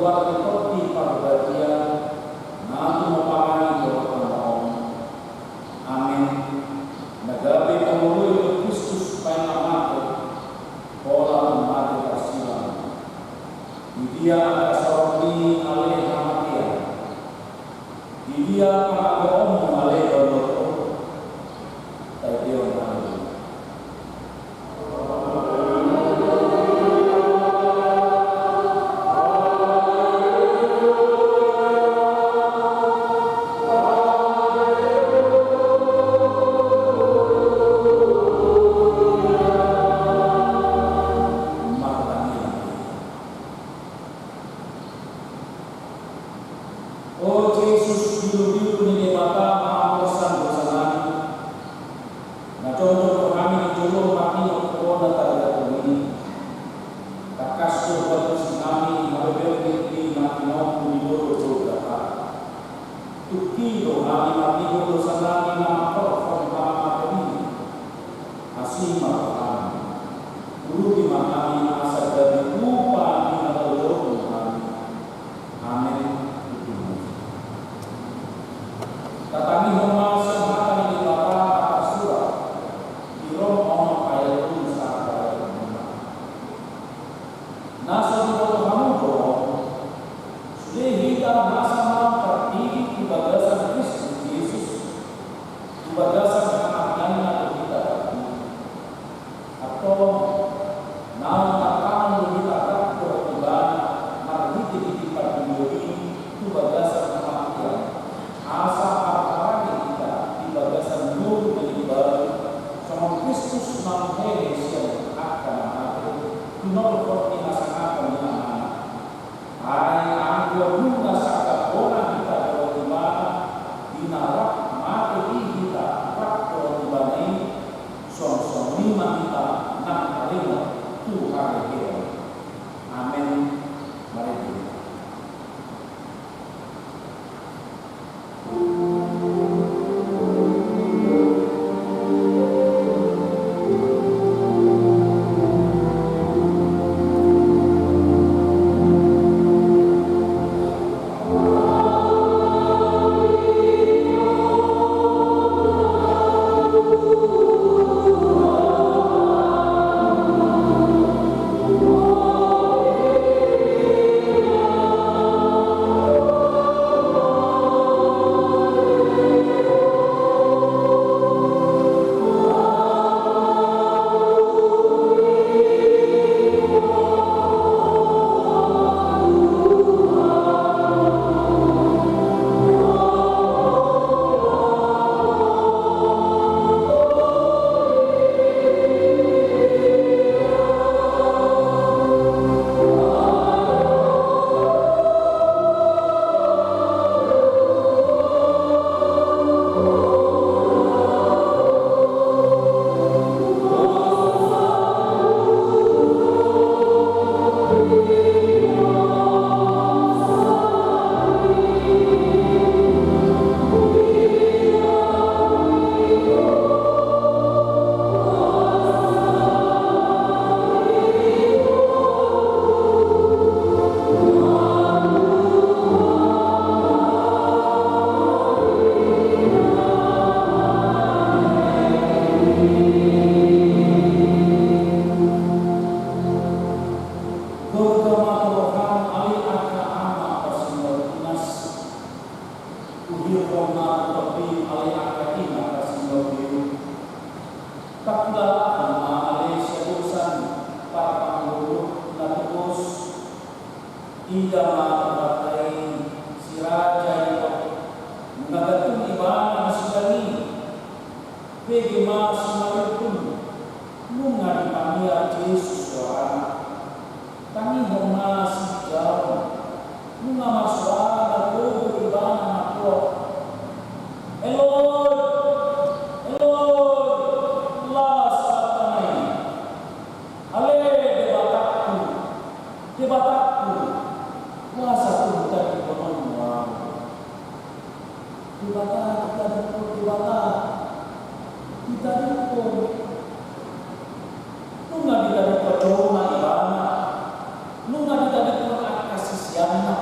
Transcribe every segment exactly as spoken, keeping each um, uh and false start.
Tuhan di tondi parbadia, na tumompa hami tu roha on. Amen. Na gabe mangoloi do Kristus paima na mate, pola na mate tarsilang. Di dia angka saor ni ale hamatean? Di dia panganggoonmu ale banua on? Taidehon hami. O Jesus, birubiru ni Debata, maafhon dosanami. Na jongjong do hami di jolo marhite Ho na targantung i. Tangkas do huantusi hami habebeon ni marhiteMu di dolok Golgata. Tungki do hami marhite dosanami na mangkorhon hamamate i. Asi ma hami. Urupi ma hami asa gabe upa ni hatodoronMu hami. Amen. Tatangihon ma sian hata ni Debata na tarsurat di Rom onom ayat tolu sahat tu ayat onom. Na so diboto hamu do on, sude hita nasa martardidi tu bagasan Kristus Jesus, tu bagasan hamateanNa do hita tardidi. Antong, naung tartangan do hita rap dohot Ibana marhitehite pandulihon i tu bagasan hamatean, asa marharange hita di bagasan ngolu na imbaru, songon Kristus na manghehe sian angka na mate, tinorhon ni hasangapon ni Amana. Ai anggo nunga sangkap bona hita dohot Ibana, di na rap mate i hita rap dohot Ibana i, songon i ma hita nang taringot tu haheheon. Amen. Marende. Gorga ma tu roham ale angka ama parsingoran tunas. Uhirhon ma tu tondi ale angka ina parsingoran beru. Pangkilalahon ma ale siadosan parpangolu na togos. Ida ma Tuhanta i, si Raja i do, nunga gantung Ibana na silang i. Bege ma simalingkung, nunga dipangiar Jesus soarana. Tangihon ma sijaon, nunga marsoara na gogo Ibana mandok: Eloi, Eloi, lama sabakthani? Ale Debatangku, Debatangku, boasa tung ditadingkon Ho ahu? Debata, ditadingkon, Debata, ditadingkon. Nunga ditadingkon jolma Ibana, nunga ditadingkon angka siseanna,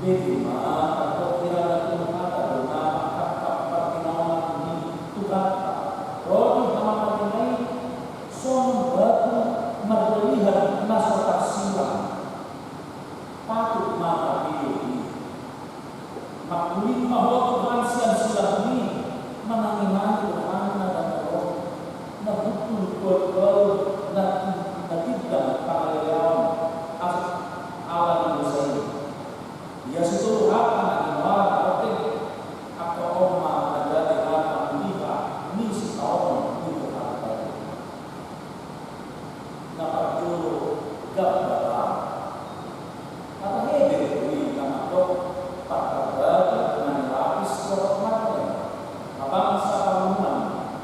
Edi ma tardok hira na tolu hata do na mangkapkap parginaonan ni Tuhanta. Ro di hamamate na i songon batu mardalihan na so tarsilang. Patut ma tapilu i. Mangkuling ma ho Tuhan sian silangmi, manangiangi Tuhan na dangol on, na hundul tu alualu, na ti-, na tindang pangaleleon, as-, ala ni dosa i. Ia sitolu hata na ginoaran na otik, angka on ma na jadi hata muliha ni sitaonon ni Tuhanta i. Na parjolo, Gabbata. Hata Heber do i na mandok partarbatu na nilapis dohot marlem. Habangsa paruhuman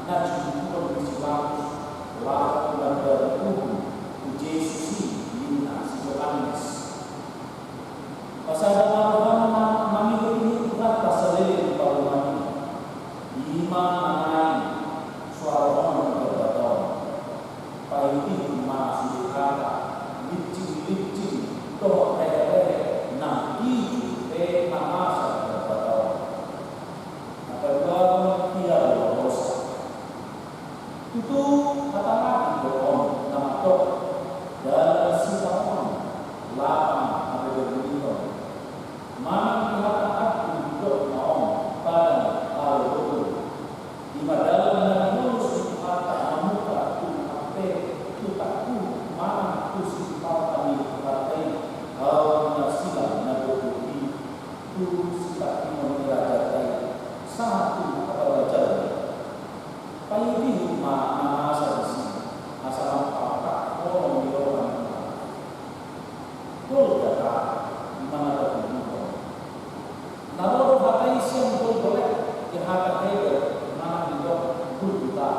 na jumpang ni si Pilatus laho mambari uhum tu Jesus i, ninna si Johannes. Pasada ma roham na mangihut-ihut Tuhanta saleleng paruhuman i. I ma na naeng soara on di Gabbata on. Paihut-ihut ma sude hata, lincing-lincing dohot rehe-rehe nang tiju pe na masa di Gabbata on. Na paduahon, Via Dolorosa. Tutu hata Latin do on na mandok dalan sitaonon, lapang habeberniton. Manang di hata Latin didok ma on padan halodohon. I ma dalan na dilolus ni Tuhanta mamungka tu hape tu takku manang tu sitimpalta ni Tuhanta i, hau na silang na gogo i tu sitangkingon ni rajanta i sahat tu hababajalna. Paihut-ihut ma na masa disi, asa lam paltak holong ni roha ni Tuhan. Golgota, i ma na tapunduhon. Na ro do hata i sian Golgota, di hata Heber manang didok Gulguta,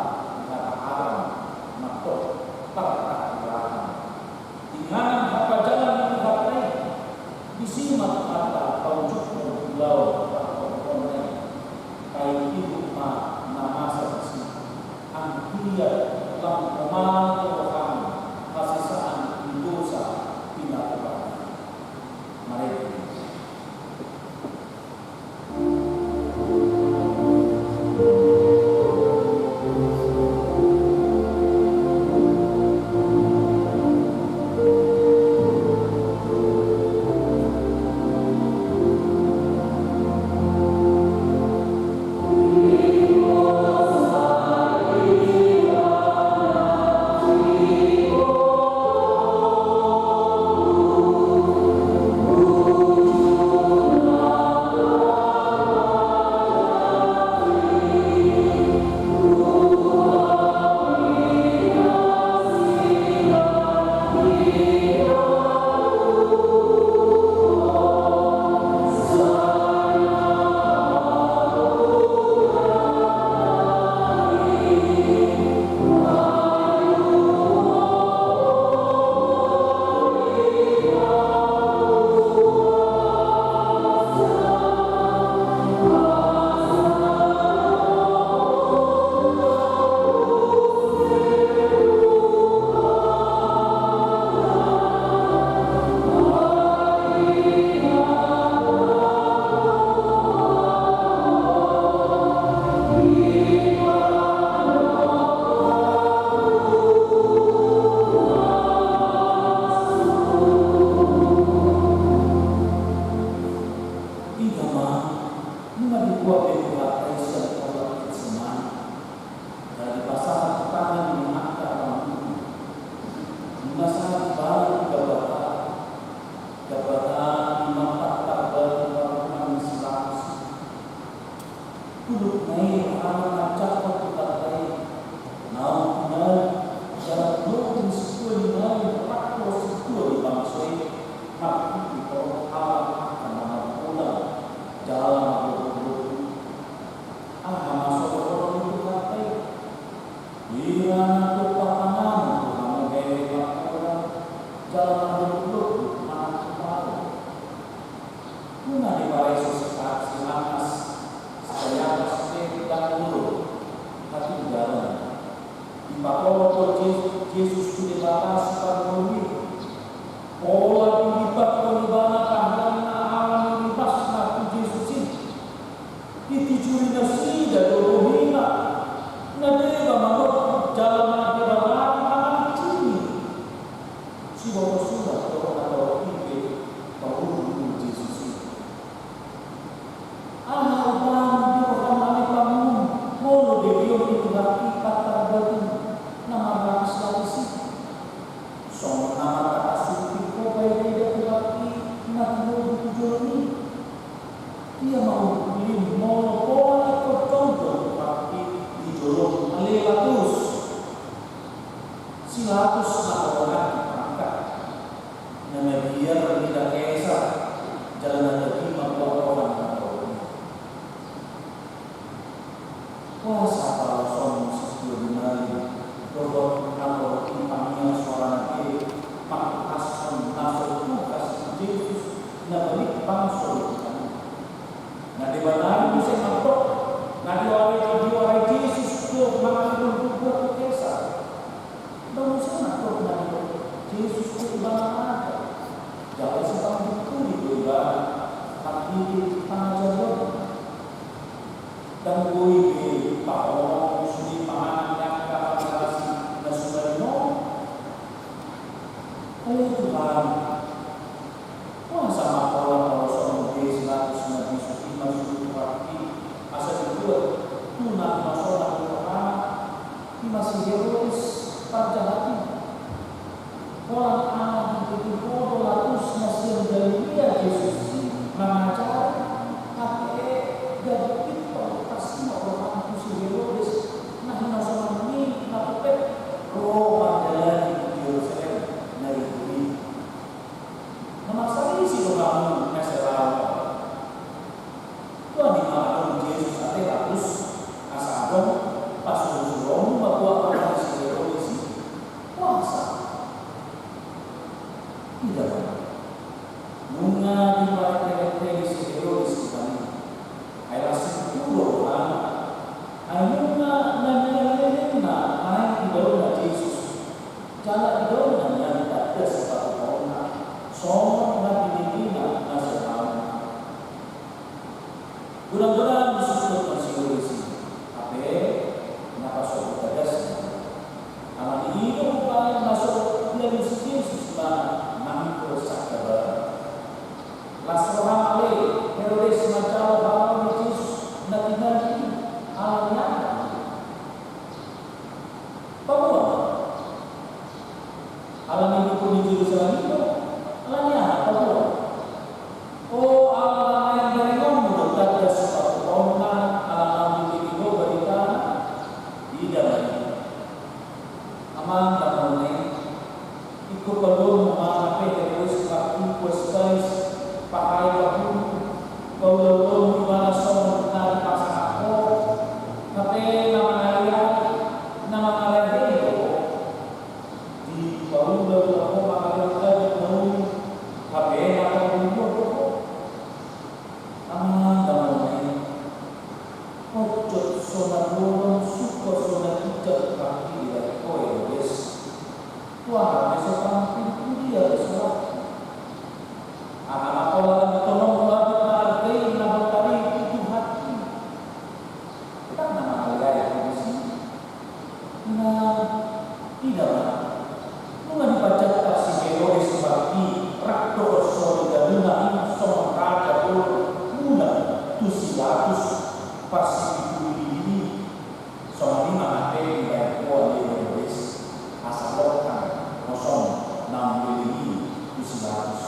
di hata Aram mandok parhilangkon. Inganan hapajalan ni Tuhanta i, disi ma Tuhanta paujukhon ulaon parhorhon na i. Paihut-ihut ma na masa disi, anggiat lam hombar tu roham hasesaan ni dosa pinatupa. Marende. Ida ma, nunga dibuat be Tuhanta i sian Horeb Getsemani. Jadi pasahat tu tangan ni angka pangurupi. Nunga sahat dibahen tu Gabbata. Gabbata i ma partarbatu paruhuman ni si Pilatus. Tulukna i rohana manjangkon Tuhanta i. Naung tinali, jala lobi ni sintua ni nai rap dohot sintua ni bangso i. Marhitehite ala angka na margolang jala marlobuk-lobuk. Aha ma so dohonon ni Tuhanta i? Ia na tung patangan tu hamu hehe margolang jala marlobuk-lobuk manang tu hamu. Nunga dipareso si Ka-, si Hannas, si Kayafas pe ndang olo hatindangna. Dipatolhon do Je-, Jesus tu Debata Siparngoluon i. Pola dilipathon ibana paheanna ala ni Ia ma ungkul i molo pola ingkon jongjong Tuhan i di jolom, ale Latus. Si Latus na horong hati pangkat, na mabiar mida Kesar, jala na jadi mamboan roha ni Tuhan. Boasa paloson si Tuhan i nari dohot na horong i pangiar soarana be mangkatahon na so tukas ni Jesus na balik bangso di hita i? Na deba nari muse mandok na dioari, dioari Jesus do mangalehon buat tu Kesar. Ndang muse mandok na didok Jesus do ibana raja. Jala sipangginturi do ibana marhite pangajarionna. Ndang boi be pahohom sude panganon ni angka pangalasi na suman i. Ale Tuhan, boasa ma pola paloson be si Latus na bisuk i masuhut Tuhan i, asa dibuat tu na hinasoman ni rohana, i ma si Herodes parjahat i? Holan ala dibege ho do Latus na sian Galilea Jesus i mangajari, ate gabe pintor pasingot rohana tu si Herodes na hinasoman ni na pepet ro mandalani tu Jerusalem na ribu i. Na marsarisi do hamu na selalu. Tua ni ma adong Jesus ate Latus, asa adong pasurusuronmu mamboan roha ni si Herodes i? Boasa? Ida ma, nunga diparentehentehon si Herodes Tuhan i. Ai las ni tu do rohana. Ai nunga na nialehonna naeng didaonna Jesus. Jala didaonna nian tanda sipatupaonna songon na binegena na selalu. Godang-godang disuhut si Herodes i, hape na pasohot bagasna. Alani i do umbahen na so dialus si Jesus ma nangkok sangkabaran. Las rohana ale Herodes manjalo halaon ni Jesus na tinali i. Alani aha? Paboa ma. Alani dukun ni Jerusalem i do. Alani aha paboa? O, ala na naeng berengonmu do tanda sipatupaonna, ala naung dibege ho baritana. Ida ma i. Amang damang, ingkon paluaonmu ma hape Herodes, martumpua si Kais, pahae pahulu, paulaulaonmu ibana songon na dipasangap ho, hape na mangalehon, na mangalehon do ho. Dipaulaula ho mangalehon adat na uli, hape na paulua do ho. Amang damang, ojot so na bolon, sungkot so na ginjang, pasti dibahen ho Herodes. Tu aha pe so tampil, tu dia pe so laki. Aha ma pola na ditonong, na dihargai, na botari tu Tuhan i? Ndang na mangaleai ho disi. Na, ida ma. Nunga dipajaha si Herodes Bangki rap dohot sorigadona i songon raja bolon mulak tu si Latus parsipituli i. Songon i ma hape dibahen ho ale Herodes, asa longkan hosom naung leleng i tu si Latus.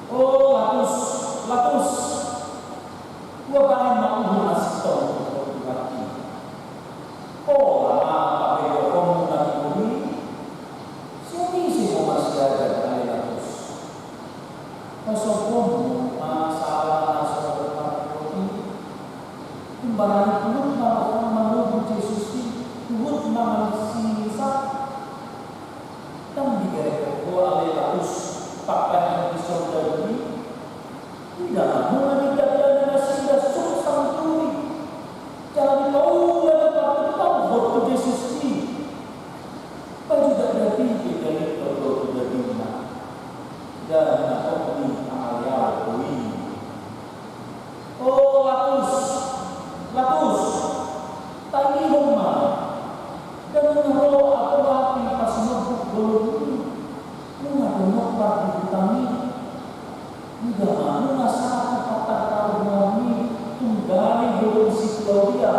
O Latus, Latus, tua bahen ma uhur na sintong tu Tuhan i. Pola ma pabegeonmu na tiur i. Sian ise ho marsiajar ale Latus? Pasombongmu ma sala na so marpoti. Umbarani huhut ma roham manogu Jesus i, huhut ma mangalisi. Ndang digerek ho ale Latus panggabean ni soldadu i? Ida ma nunga didandani nasida suksang duri. Jala dipaula, dipaula ho tu Jesus i. Pajuda dati pe dialihon do tu dagingna. Ndang na tong ni angalean do i. O Latus, Latus, taidihon ma. Ndang na ro api-api pasinombuk bolon i. Nunga donok pardihutami. Ida ma nunga sahat tu patar paruhuanmi, tunggani bolon si Klaudia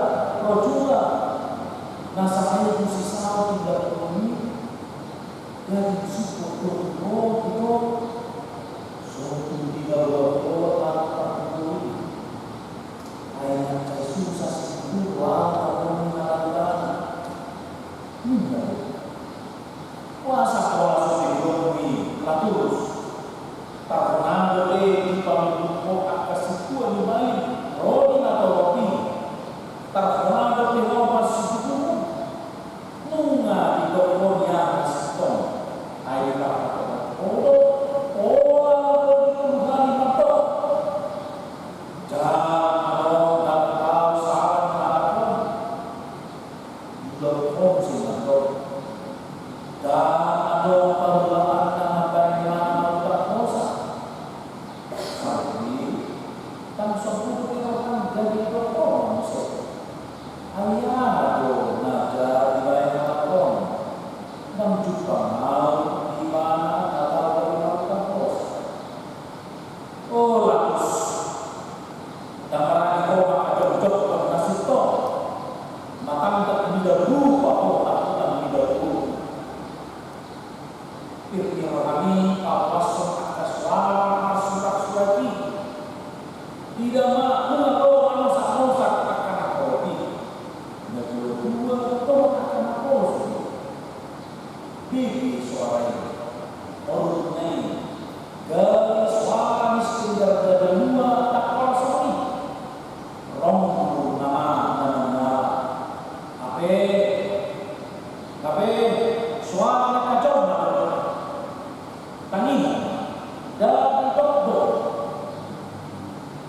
ro jala na sahali tu si saut di lapunmi. Daging sungkot do tu ho, tu ho. So tung dibahen ho angka Ndang so hudok di roham, jadi didok ho ma muse. Ai aha do na jadi dibaen halak on? Ndang jumpang ahu ibana na tau gabe marhata hosa. O Latus, ndang marani ho mangkajongjonghon na sintong, matangkap mida rupa ho, matangkap mida rupa. Pir ni rohami paboashon angka soara marsuraksurak i. Ida ma nunga adong na manosaknosak angka na holop i. Na dua-dua adong angka na polos i. Bege soara i. Oruhutna i, gabe soara ni sitendar na dua na polos i. Rong do nama na manungkun. Hape, hape soara na kajor na do. Tangiang, ndada didok do.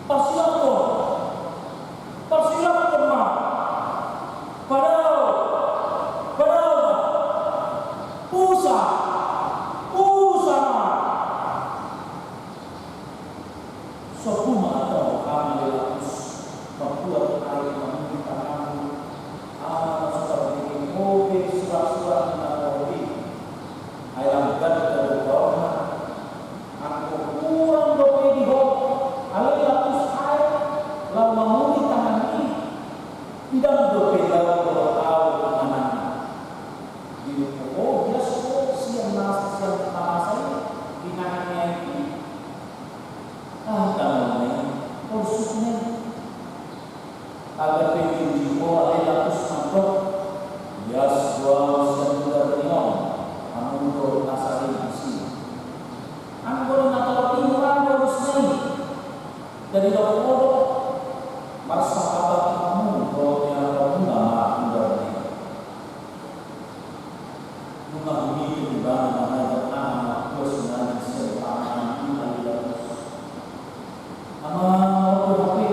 Parsilaphon, parsilaphon ma. Padao, padao ma. Usa, usa ma. Sobu ma antong hami ale Latus, mambuat aek mamuli tanganmu. Ala so tarbege ho be suraksurak na holop i. Ai lam ganda do taona. Anggo hurang dope di ho ale Latus aek laho mamuli tangan i, ndang dope laho dohot ahu inananna. Dilehon ho, ias ho sian na, sian na masa i, inananna i. Ah, tanganna i, porsukna i. Tagan pe diuji ho ale Latus mandok, ias do ahu sian mudar ni on, hamu do na sahali disi. Anggo na tolap i hurang do alusna i. Jadi didok ho do, marsahabat hamu dohot ni angka muna ma mudar ni on. Nunga humitung ibana mangajar anak na dua sinari sian panganan i ale Latus. Amang, oto hape.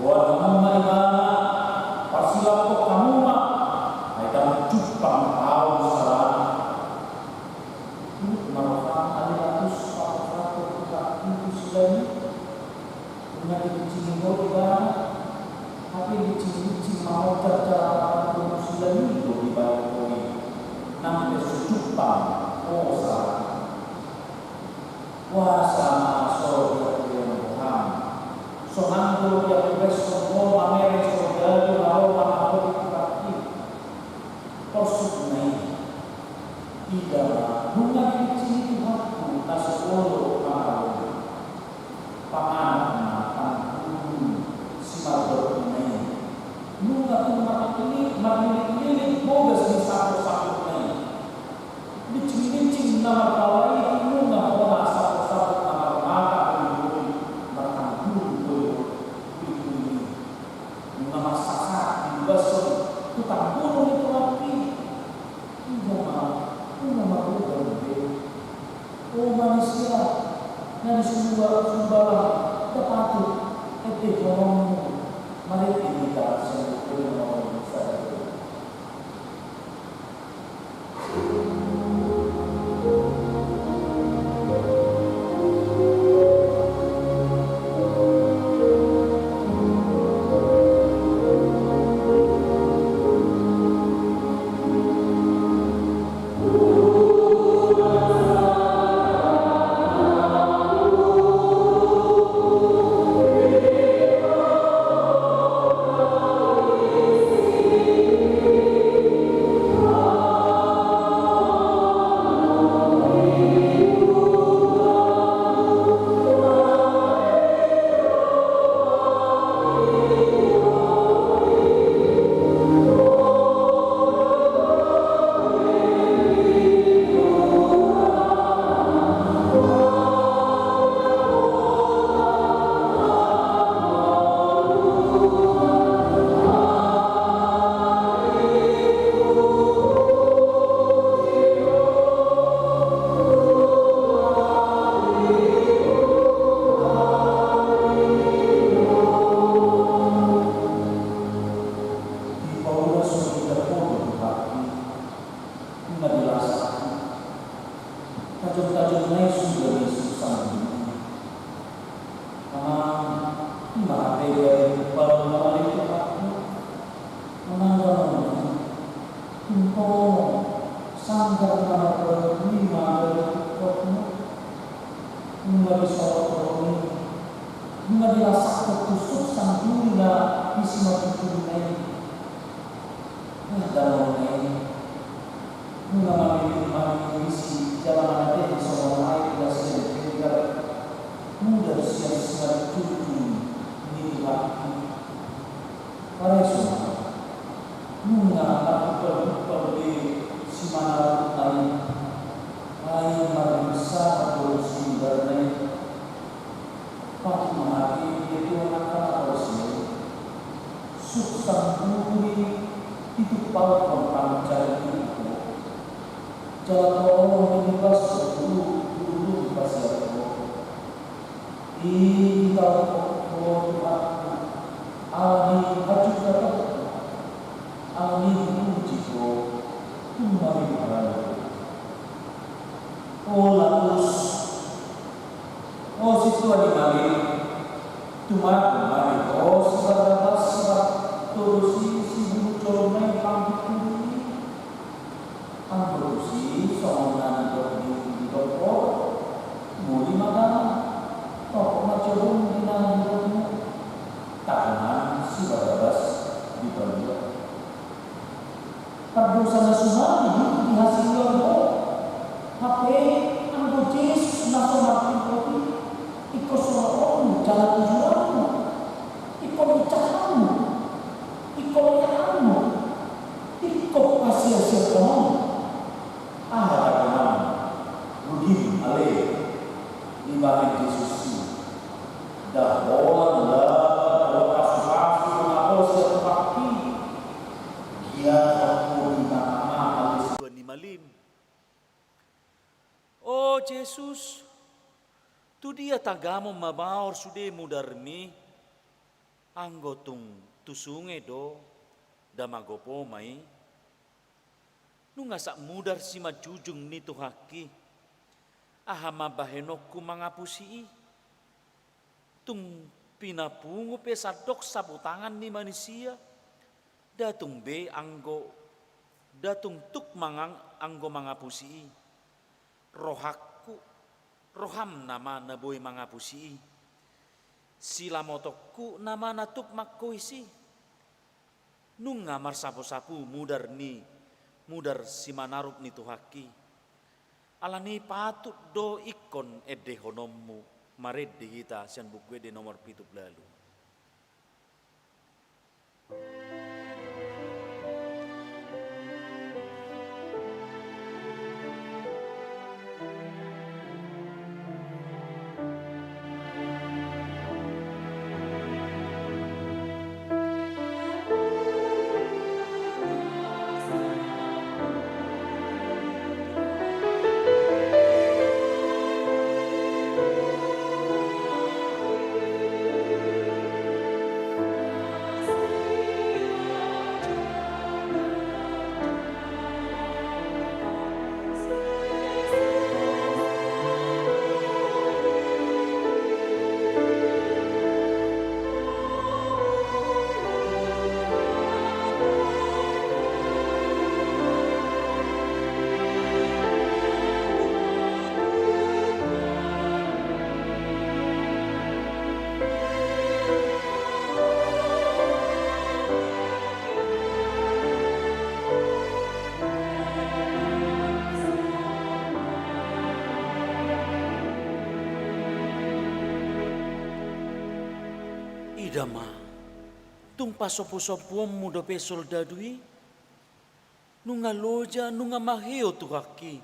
Boan hamu ma ibana, parsilaphon hamu ma. Ai ndang jumpang ahu salah. Turut ma roham ale Latus paboahon tu hula i tu silang i. Nunga dibinsingi ho ibana, hape dibinsingi ma ho jala-jala paboahon tu silang i do dibaen ho i, nang pe so jumpang ho salah. Boasa ma so diaturhon roham? Sonang do diaturhon ho mamereng so jadi laho mangapuli tu hula i. Porsukna i, ida ma nunga dibinsingi Tuhanku na so olo mangapuli. Panganon na tanggulu simardot i, nunga tung marlilik-lilik bogas ni saput-saputna i. Binsing-binsing na marpawa i nunga hona saput-saput na marmata holi-holi martanggulu holi-holi. Nunga marsasat dibasson tu tanggulu ni Tuhan i. Ida ma, nunga magodang be. O manisia, na di sumba, sumbalang, ndang patut endehononmu marende hita sian dope na mangoli sada. Nunga dilasakkon tu suksang duri na di simarjuju na i. Nah, dalan na i. Nunga mamilu mamilu isi jala manatei songon aek na sian jenggal. Mudar sian simarjuju ni Tuhan. Pareso ma. Nunga marhumpal-humpal be simanarupna i. Ai marhumpal do simudarna i. Patut ma hami di tua angka na porsea i. Suksang duri ditumpalhon pangicaran i. Jala tolong ma i basa tu duri-duri pasiar ho. Ditaon ho Tuhanku, ala ni hajut na tongtong, ala ni hupuji ho, tung mamilu hami. O Latus, o sintua ni malim, tumagon ma di ho si Barabas, Barabas, torusi si bulu jolma i pangkuturi. Anggo tusi songon na nidok ni, nidok ho, muli ma damang, topot ma jolom di na nidokmu. Tagonan si Barabas dipalua. Pardosa na sumani di, dihasilion ho. Hape anggo Jesus na so marhite i, ingkon soloonmu jala tujuranmu, ingkon incahanmu, ingkon leanmu, ingkon pasiasiaonmu. Aha tagonan? Rugim ale dibahen Jesus i. Nda holan laho pasupasu na porsea tu Tuhanki. Giathon ho di mata-mata ale sintua ni malim. O Jesus, tu dia tagamon mamaor sude mudarmi? Anggo tung tu sunge do, nda magopo ma i. Nunga sak mudar simanjujung ni Tuhanki, aha ma bahenonku mangapusi i? Tung pinapungu pe sandok saputangan ni manisia, nda tung be anggo, nda tung tuk mangang anggo mangapusi i. Rohangku, roham nama na boi mangapusi i. Silamotonku nama na tuk mangkois i. Nunga marsapu-sapu mudar ni, mudar simanarup ni Tuhanki. Alani patut do ingkon endehononmu, marende hita sian Buku Ende nomor pitu pulu ualu. Ida ma, tung pasombu-sombuonmu dope soldadu i? Nunga loja, nunga maheo Tuhanki.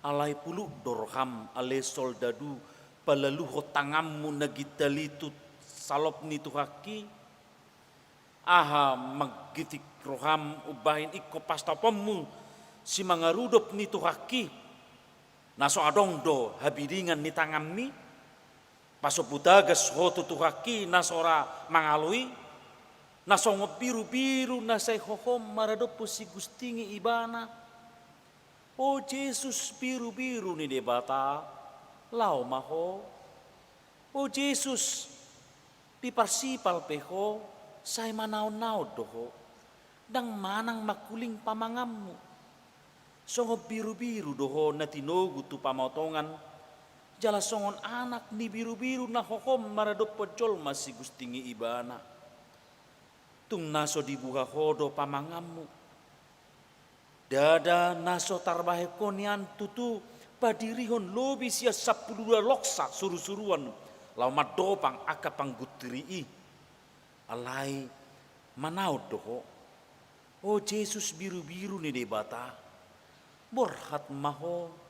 Alai puluk do roham ale soldadu palaluhon tanganmu na gintal i tu salop ni Tuhanki. Aha manggitik roham umbahen ingkon pastoponmu simangarudop ni Tuhanki? Na so adong do habidingan ni tanganmi? Pasombu tagas ho tu Tuhanki na so ra mangalo i? Na songon birubiru na sai hohom maradophon sigusting i ibana. O Jesus, birubiru ni Debata, laho ma ho. O Jesus, diparsipal pe ho, sai manaonnaon do ho. Ndang manang mangkuling pamanganmu. Songon birubiru do ho na tinogu tu pamotongan, Jala songon anak ni birubiru na hohom maradophon jolma sigusting i ibana. Tung na so dibuha ho do pamanganmu. Ndada na so tarbahen ho nian tutu padirihon lobi sian sampulu dua loksa surusuruan laho mandopang angka pangguntiri i. Alai manaon do ho, o Jesus birubiru ni Debata, borhat ma ho.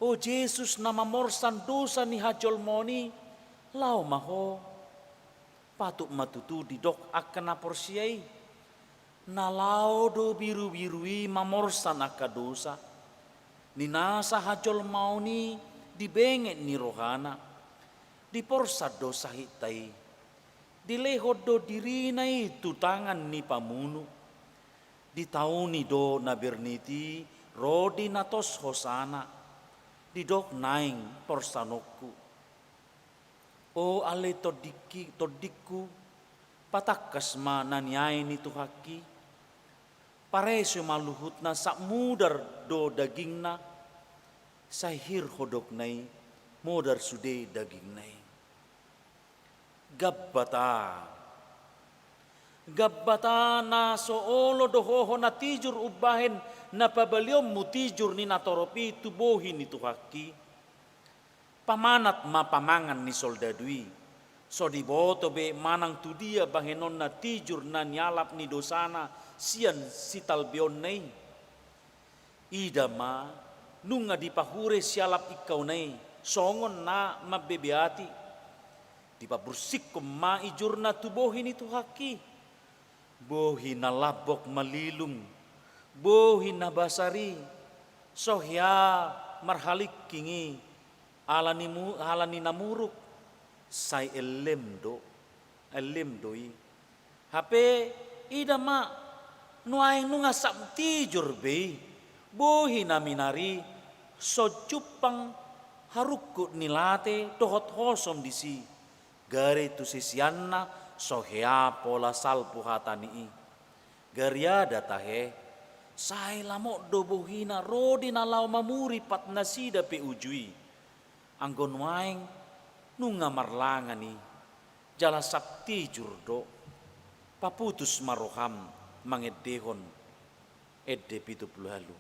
O Jesus na mamorsan dosa ni hajolmaon i, laho ma ho. Patut ma tutu didok angka na porsea i, na laho do birubiru i mamorsan angka dosa ni nasa hajolmaon i di benget ni rohana. Diporsan do sahitta i. Dilehon do dirina i tu tangan ni pamunu. Ditauni do na bernit i ro di na tos hosana. Didok naeng porsanonku. O ale tondingki, tondingku, patangkas ma na niae ni Tuhanki. Pareso ma luhutna, sap mudar do dagingna. Sai hir hodokna i, modar sude dagingna i. Gabbata. Gabbata na so olo do ho hona tijur umbahen na pabalionmu tijur ni natorop i tu bohi ni Tuhanki. Pamanat ma pamangan ni soldadu i. So diboto be manang tu dia bahenonna tijur na nialap ni dosana sian sitalbeonna i. Ida ma, nunga dipahure sialap ingkauna i, songon na mambebeati. Dipabursikhon ma ijurna tu bohi ni Tuhanki. Bohi na lambok malilung, bohi na basar i, so hea marhalingking i, ala ni mu-, ala ni na muruk, sai ellem do, ellem do i. Hape ida ma, nuaeng nunga sap tijur be i, bohi na minar i, so jumpang harungkut ni late dohot hosom disi, gari tu siseanna so hea pola salpu hata ni i. Gariada tahe, sai lamot do bohina ro di na laho mamuri patnasida pe uju i. Anggo nuaeng nunga marlangan i, jala sap tijur do, paputus ma roham mangendehon ende pitu pulu ualu.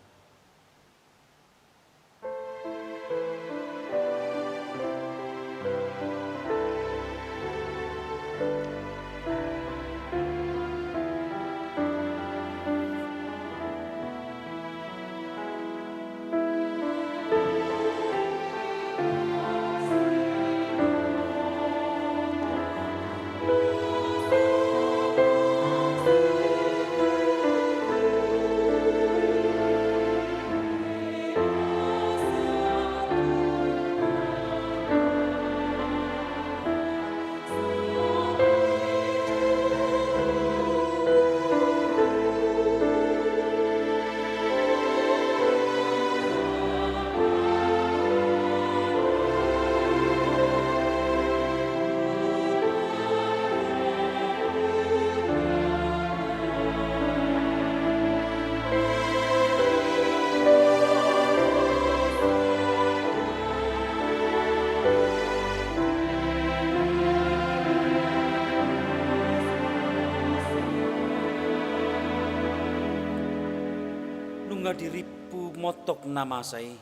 Nunga dirimpu montok na masa i.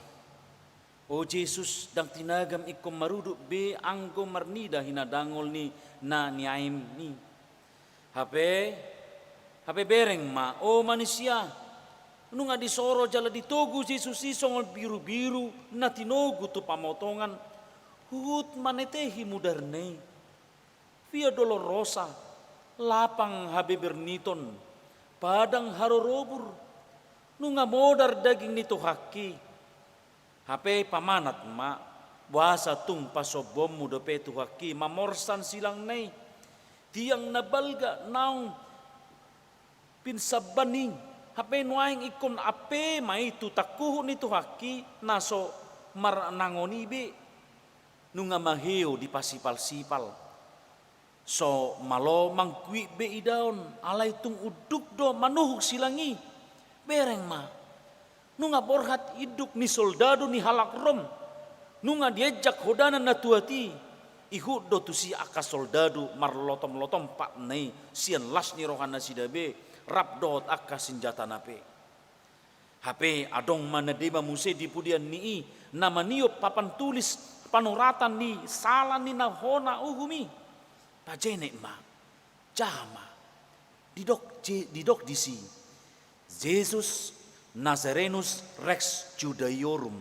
O Jesus, ndang tinagam ingkon marudut be anggo marnida hinadangol ni na niaem i. Hape, hape bereng ma, o manisia, nunga disoro jala ditogu Jesus i songon birubiru na tinogu tu pamotongan, huhut manetehi mudarna i. Via Dolorosa, lapang habeberniton, padang harorobur, nunga modar daging ni Tuhanki. Hape pamanat ma, boasa tung pasombonmu dope Tuhanki mamorsan silangna i, tiang na balga naung pinsamban i, hape nuaeng ingkon ampe ma i tu tangkuhuk ni Tuhanki na so marnangon i be. Nunga maheu dipasipalsipal. So malo mangkuit be idaon, alai tung unduk do manuhuk silang i. Bereng ma. Nunga borhat induk ni soldadu ni halak Rom. Nunga dienjak hodana na tuat i, ihut do tusi angka soldadu marlotom-lotom patna i sian las ni rohanasida be rap dohot angka sinjatana pe. Hape adong ma na deba muse di pudian ni i na maniop papan tulis panoratan ni sala ni na hona uhum i. Pajenek ma, jaha ma. Didok, didok disi, Jesus Nazarenus Rex Judaeorum,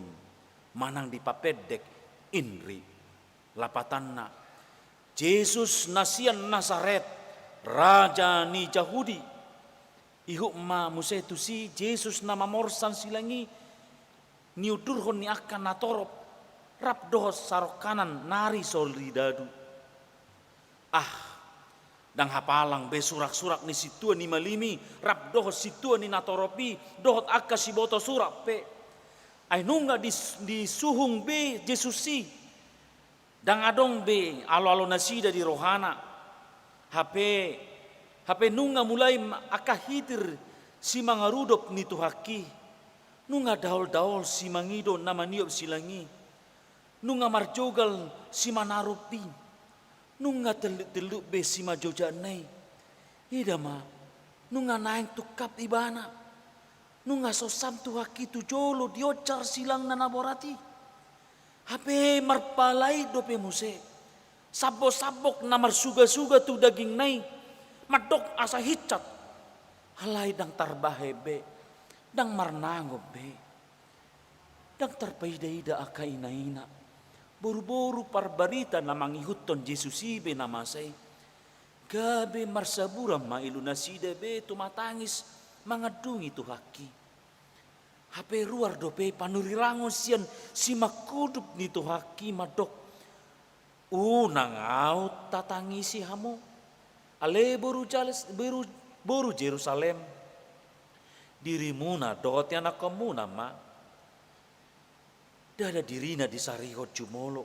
manang dipapendek INRI. Lapatanna, Jesus na sian Nasaret, raja ni Jahudi. Ihut ma muse tusi Jesus na mamorsan silang i, niundurhon ni angka natorop rap dohot sarongkanan nari soridadu. Ah, ndang hapalang be surak-surak ni sintua ni malim i rap dohot sintua ni natorop i dohot angka siboto surak pe. Ai nunga dis-, disuhung be Jesus i. Ndang adong be alo-alonasida di rohana. Hape, hape nunga mulai angka hitir simangarudop ni Tuhan i. Nunga daol-daol simangido na maniop silang i. Nunga marjogal simanarup i. Nunga telluk-telluk be simanjojakna i. Ida ma, nunga naeng tungkap ibana. Nunga sonsan Tuhan i tu jolo dionjar silang na, na borat i. Hape marpalait dope muse. Sambok-sambok na marsuga-suga tu dagingna i. Mandok asa hinsat. Alai ndang tarbahen be. Ndang marnangop be. Ndang tarpaida-ida angka ina-ina, boru-boru parbarita na mangihuthon Jesus i be na masa i. Gabe marsaburan ma ilunasida be tumatangis mangandungi Tuhan i. Hape ruar dope panurirangon sian simangkudup ni Tuhan i mandok, Unang aut tatangisi hamu, ale boru Jales-, boru, boru Jerusalem. Dirimuna dohot ianakkonmuna ma. Ndada dirina disarihon jumolo.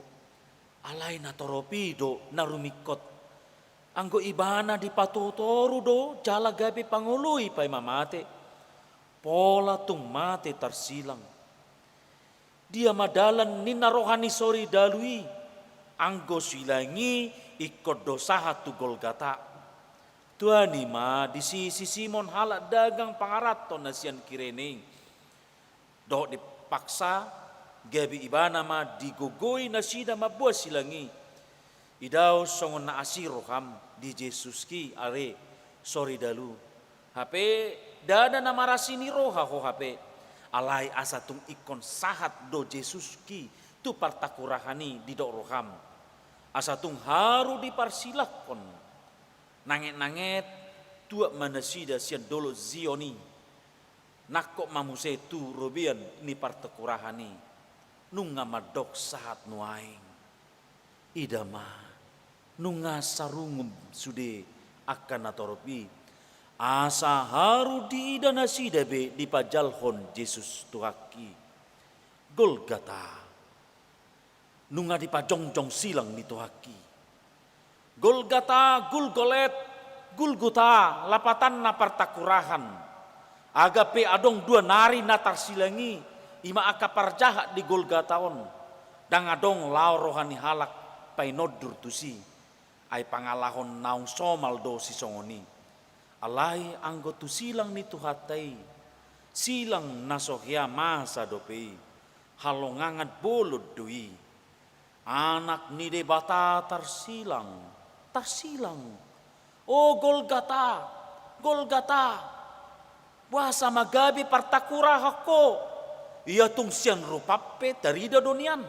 Alai natorop i do na rumingkot. Anggo ibana dipatoru-toru do jala gabe pangoloi paima mate. Pola tung mate tarsilang. Dia ma dalan ninna roha ni soridalu i, anggo silang i ingkon do sahat tu Golgata. Tuani ma disi si Simon halak dagang pangaranto na sian Kirene i. Dohot dipaksa, gabe ibana ma digogoi nasida mamboan silang i. Idaon songon na asing roham di Jesus i ale soridalu. Hape ndada na marasing ni roha ho hape. Alai asa tung ingkon sahat do Jesus i tu partakurahan i didok roham. Asa tung haru diparsilangkon. Nanget-nanget tuat ma nasida sian dolok Zion i. Nangkok ma muse tu robean ni partakurahan i. Nunga mandok sahat nuaeng. Ida ma, nunga sarungum sude angka natorop i, asa haru diida nasida be dipajalhon Jesus Tuhan i. Golgata. Nunga dipajongjong silang ni Tuhan i. Golgata, Gulgolet, Gulguta, lapatanna partakurahan. Aga pe adong dua nari na tarsilang i, i ma angka parjahat di Golgata on. Ndang adong lao roha ni halak painondur tusi. Ai pangalaho naung somal do sisongon i. Alai anggo tu silang ni Tuhanta i, silang na so hea masa dope i, halongangan bolon do i. Anak ni Debata tarsilang, tarsilang. O Golgata, Golgata, boasa ma gabe partakurahan ho? Ia tung sian rupam pe tarida do nian.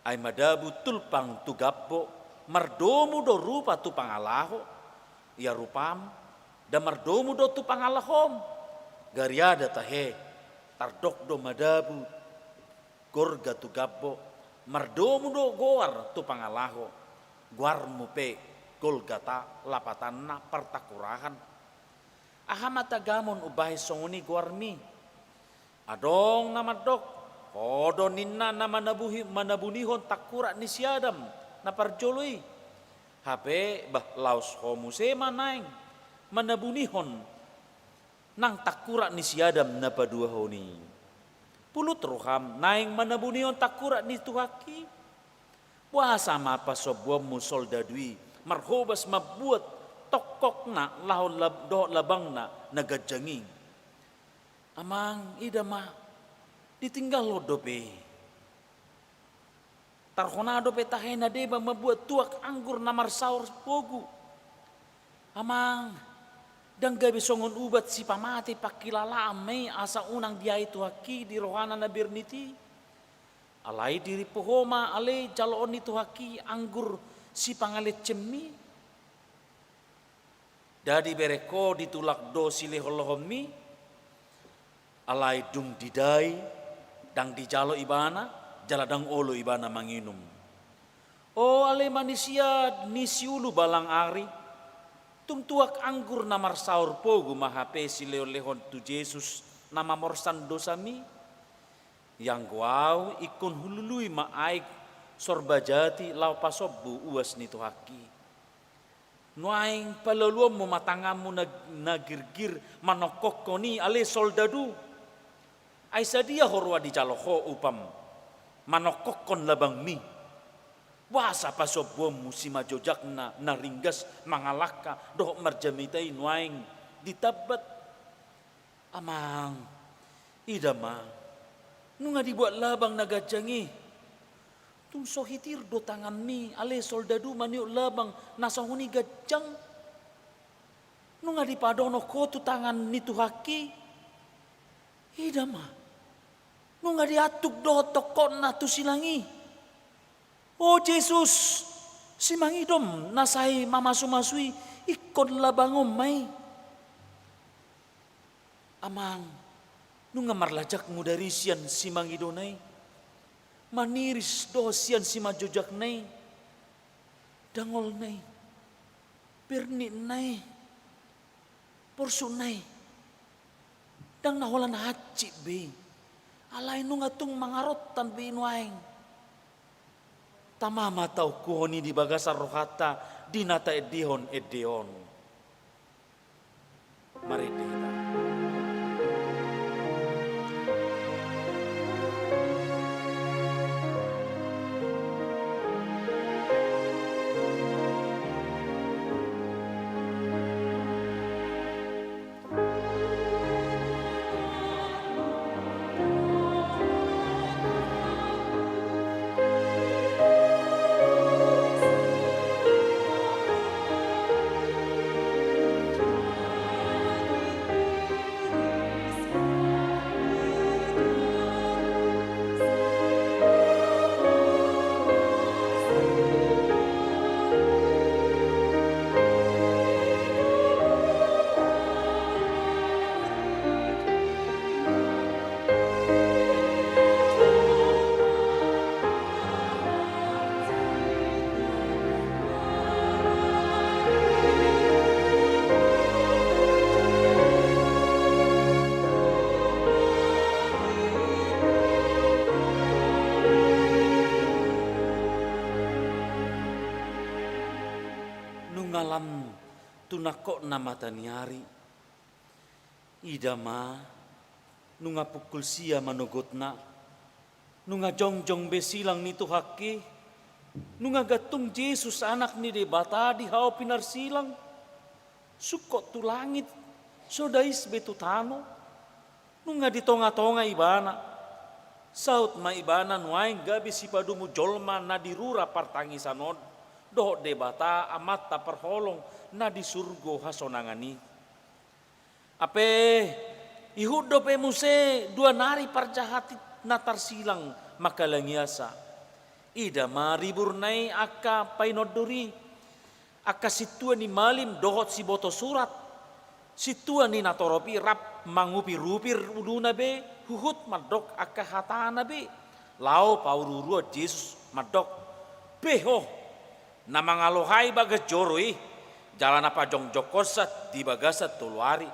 Ai madabu tulpang tu gambok, mardomu do rupa tu pangalaho. Ia rupam, nda mardomu do tu pangalahom. Gariada tahe, tardok do madabu gorga tu gambok, mardomu do goar tu pangalaho, goarmu pe Golgata lapatanna partakurahan. Aha ma tagamon umbahen songon i goarmi? Adong na mandok, ho do ninna na manabuhi-, manabunihon tangkurak ni si Adam na parjolo i. Hape bah laos ho muse ma naeng manabunihon nang tangkurak ni si Adam na paduahon i. Ulut roham naeng manabunihon tangkurak ni Tuhanki? Boasa ma pasombuonmu soldadu i marhobas mambuat tongkokna laho lab-, dohot labangna na ganjang i? Amang, ida ma, ditinggalhon dope. Tarhona dope tahe na deba mambuat tuak anggur na marsaor pogu. Amang, ndang gabe songon ubat sipamate pangkilalaan ma i asa unang diae Tuhanki di rohana na bernit i. Alai dirimpu ho ma ale jaloon ni Tuhanki anggur sipangalencemmi. Ndada dibereng ho ditulak do silehonlehonmi, alai dung didai, ndang dijalo ibana, jala ndang olo ibana manginum. O ale manisia ni siulu balang ari, tung tuak anggur na marsaor pogu ma hape silehonlehon tu Jesus na mamorsan dosami? Ianggo ahu ingkon hulului ma aek sorba jati laho pasombu uas ni Tuhanki. Nuaeng palaluonmu ma tanganmu na, na girgir manongkokkon i ale soldadu. Ai sadia ho roha dijalo ho upam manongkokkon labangmi? Boasa pasombuonmu simanjojakna na ringgas mangalangka dohot marjamita i nuaeng ditambat? Amang, ida ma, nunga dibuat labang na ganjang i. Tung so hitir do tanganmi ale soldadu maniop labang na songon i ganjang? Nunga dipadohonhon ho tu tangan ni Tuhanki? Ida ma, nunga diantuk dohot tongkokna tu silang i. O Jesus, simangidom na sai mamasumasu i, ingkon labanghon ma i. Amang, nunga marlajak mudari sian simangidona i, maniris dohot sian simanjojakna i, dangolna i, bernitna i, porsukna i, ndang na holan hansit be i, alai nunga tung mangarontan be i nuaeng. Tama ma taungkuhon i di bagasan rohanta di na taendehon ende on. Marende hita. Nunga lam tu nangkokna mata ni ari. Ida ma, nunga pukul sia manogotna, nunga jongjong be silang ni Tuhanki, nunga gantung Jesus Anak ni Debata di hau pinarsilang, sungkot tu langit, so dais be tu tano, nunga di tongatonga Ibana. Saut ma Ibana nuaeng gabe sipadomu jolma na di rura partangisan on dohot Debata Amanta parholong na di surgo hasonangan i. Hape ihut dope muse dua nari parjahat na tarsilang mangkalangiasa. Ida ma riburna i angka painondor i, angka sintua ni malim dohot siboto surat. Sintua ni natorop i rap mangupirupir uluna be, huhut mandok angka hatana be, laho pauruuruhon Jesus mandok: Pe ho, na mangalohai bagas joro i, jala na pajongjongkonsa di bagasan tolu ari.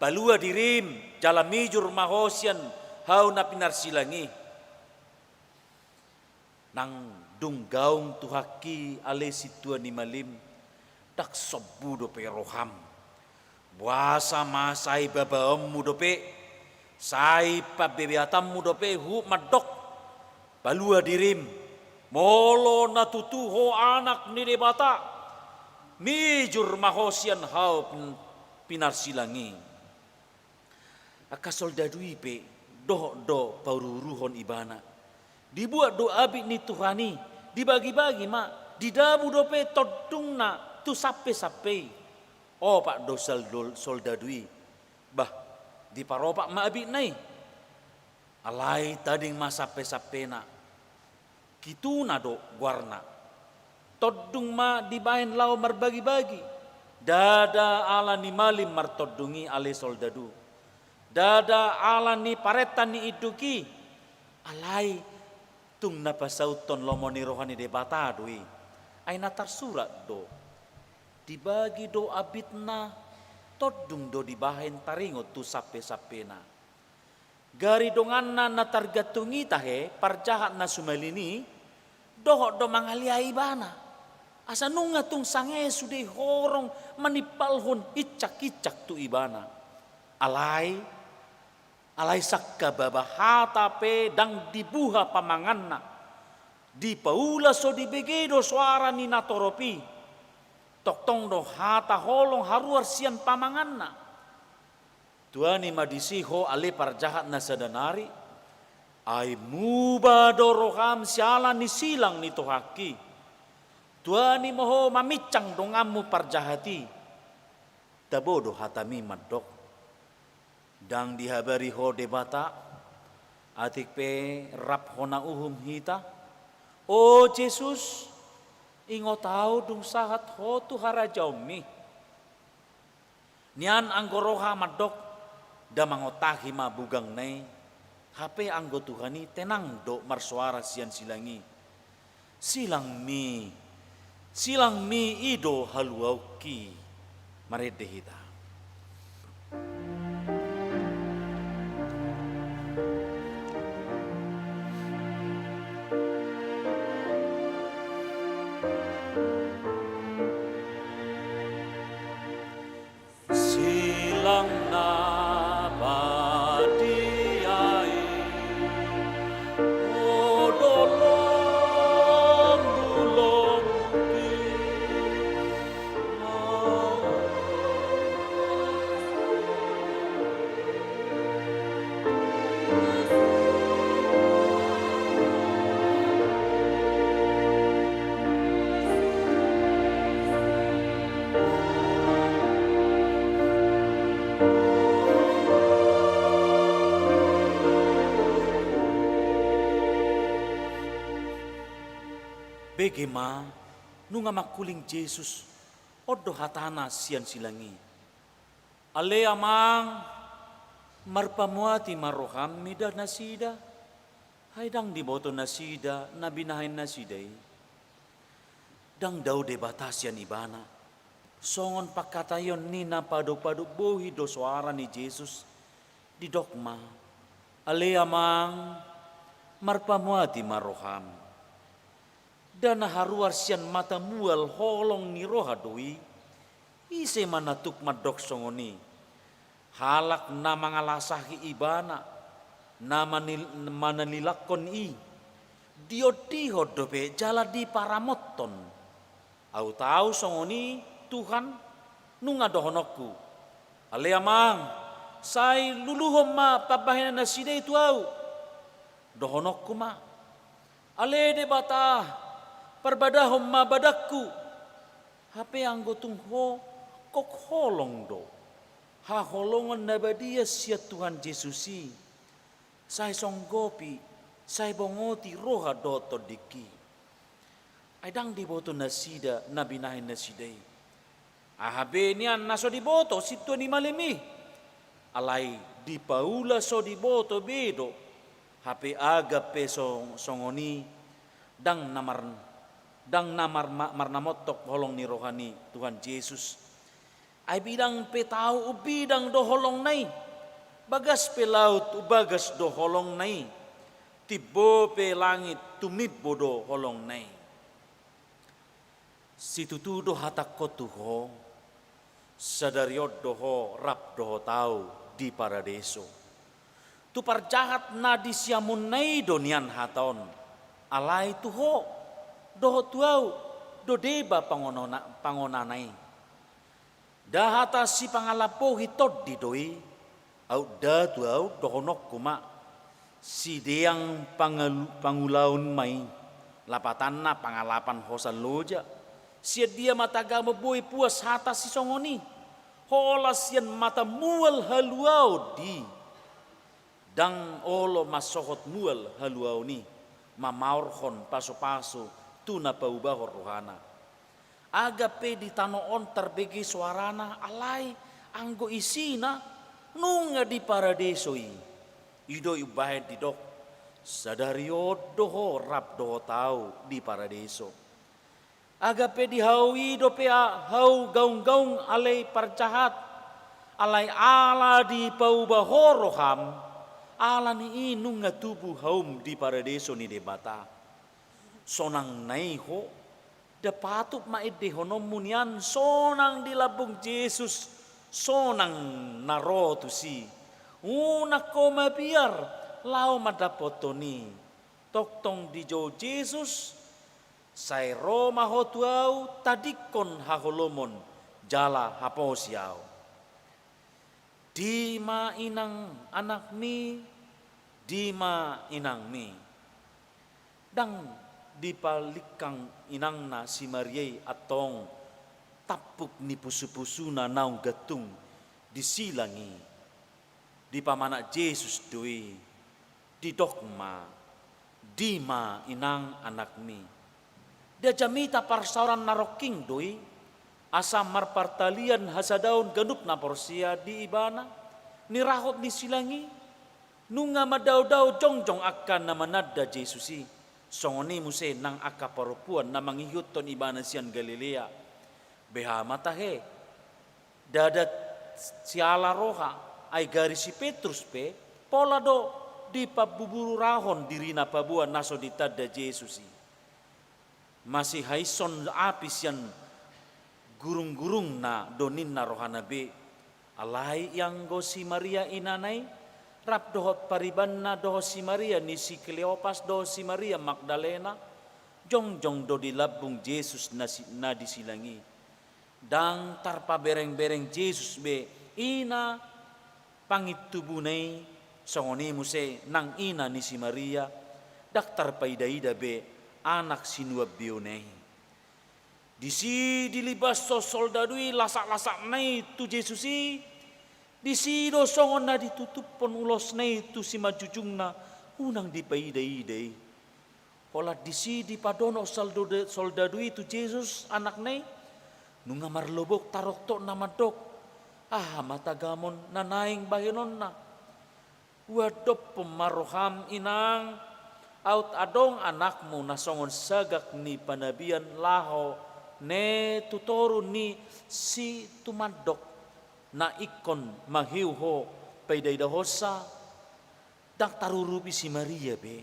Palua dirim, jala mijur ma ho sian hau na pinarsilang i. Nang dung gaung Tuhanki ale sintua ni malim, ndang sombu dope roham. Boasa ma sai babaonmu dope? Sai pambebeatanmu dope huhut mandok, palua dirim, molo na tutu ho anak ni Debata, mijur ma ho sian hau pin-, pinarsilang i. Angka soldadu i pe dohot do pauruuruhon ibana. Dibuat do abit ni Tuhan i, dibagibagi ma, didabu dope tondungna tu sampesampe i. Opat do saldol-, soldadu i. Bah, diparopat ma abitna i. Alai tading ma sampesampena. Kituna do goarna. Tondung ma dibahen laho marbagibagi. Ndada ala ni malim martondung i ale soldadu. Ndada ala ni parenta ni induk i. Alai tung na pasauthon lomo ni roha ni Debata do i. Ai na tarsurat do. Dibagi do abitna, tondung do dibahen taringot tu sampesampena. Gari donganna na targantung i tahe, parjahat na sumalin i, dohot do mangaliai ibana. Asa nunga tung sange sude horong manimpalhon incak-incak tu ibana. Alai, alai sangkababa hata pe ndang dibuha pamanganna. Dipaula so dibege do soara ni natorop i. Tongtong do hata holong haruar sian pamanganna. Tuani ma disi ho ale parjahat na sada nari, ai muba do roham siala ni silang ni tohangki. Tuani ma ho mamincang donganmu parjahat i. Tabo do hatami mandok. Ndang dihabari ho Debata, atik pe rap hona uhum hita. O Jesus, ingot ahu dung sahat ho tu harajaonmi. Nian anggo roha mandok, nda mangontahi ma bugangna i, hape anggo Tuhan i tenang do marsoara sian silang i. Silangmi, silangmi i do haluaonki. Marende hita. Silang na badia i, o do lombu-lombu i. Bege ma, nunga mangkuling Jesus, on do hatana sian silang i. Ale Amang, marpamuati ma roham mida nasida, ai ndang diboto nasida na binahen nasida i. Ndang dao Debata sian ibana, songon pangkataion ni na padopadop bohi do soara ni Jesus, didok ma, ale Amang, marpamuati ma roham. Nda na haruar sian mata mual holong ni roha do i, ise ma na tuk mandok songon i? Halak na mangalasahi ibana, na manil-, manalilakkon i, diondihon dope jala diparamothon. Ahu tau songon i, Tuhan, nunga dohononku. Ale Amang, sai luluhon ma pambahenan nasida i tu ahu. Dohononku ma. Ale Debata, parbadahon ma badanku. Hape anggo tung ho, gok holong do. Haholongon na badia sian Tuhan Jesus i. Sai songgopi, sai bongoti roha dohot tondingki. Ai ndang diboto nasida na binahen nasida i. Aha be nian na so diboto sintua ni malim i? Alai dipaula so diboto be do. Hape agap pe so-, songon i, ndang na mar-, ndang na mar-, ma-, marnamontok holong ni roha ni Tuhan Jesus. Ai bidang pe tau umbidang do holongna i, bagas pe laut umbagas do holongna i, timbo pe langit tumimbo do holongna i. Situtu do hatangkon tu ho, sadari on do ho rap dohot ahu di paradeso. Tu parjahat na di siamunna i do nian hata on, alai tu ho dohot tu ahu do deba pangonona-, pangonana i. Nda hata sipangalap bohi, tondi do i. Aut nda tu ahu dohononku ma, sideang pangalu-, pangulaon ma i. Lapatanna pangalapan hosa loja. Sian dia ma tagamon boi puas hata sisongon i? Holan sian mata mual haluaon i. Ndang olo mansohot mual haluaon i mamaorhon pasupasu tu na paubahon rohana. Aga pe di tano on tarbege soarana, alai anggo isina nunga di paradeso i. I do umbahen didok, sadari on do ho rap dohot ahu di paradeso. Aga pe di hau i dope a-, hau gaung-gaung ale parjahat, alai ala dipauba ho roham, ala ni i nunga tubu haum di paradeso ni Debata. Sonang na i ho, nda patut ma endehononmu nian sonang di lambung Jesus, sonang na ro tusi. Unang ho mabiar laho mandapothon i. Tongtong dijou Jesus, sai ro ma ho tu ahu tadingkon haholomon jala haposi ahu. Dima inang anakmi, dima inangmi. Ndang dipalingkang inangna si Maria i antong tampuk ni pusupusuna naung gantung di silang i. Dipamanak Jesus do i, didok ma, dima inang anakmi. Dia jamita parsaoran na rongking do i, asa marpartalian hasadaon ganup na porsea di ibana, nirahut ni silang i, nunga mandaodao jongjong angka na mananda Jesus i, songon i muse nang angka parompuan na mangihuthon ibana sian Galilea. Beha ma tahe, ndada siala roha, ai gari si Petrus pe, pola do dipabuburahon dirina paboa na so ditanda Jesus i. Masihaishon api sian gurunggurungna do ninna rohana be. Alai ianggo si Maria inana i, rap dohot paribanna dohot si Maria ni si Kleopas dohot si Maria Magdalena, jongjong do di lambung Jesus na si-, na di silang i. Ndang tarpaberengbereng Jesus be ina pangintubuna i, songon i muse nang ina ni si Maria, ndang tarpaidaida be anak sinuambeona i. Disi dilibashon soldadu i lasaklasak na i tu Jesus i, disi do songon na ditutuphon ulosna i tu simanjujungna, unang dipaidaida i. Holan disi dipadonok soldadu, soldadu i tu Jesus anakna i, nunga marlobok taroktokna mandok, aha ma tagamon na naeng bahenonna? Huandophon ma roham inang, aut adong anakmu na songon sagak ni panabian laho ne tu toru ni si tumandok, na ingkon manghiu ho paidaidahonsa. Ndang tarurupi si Maria be.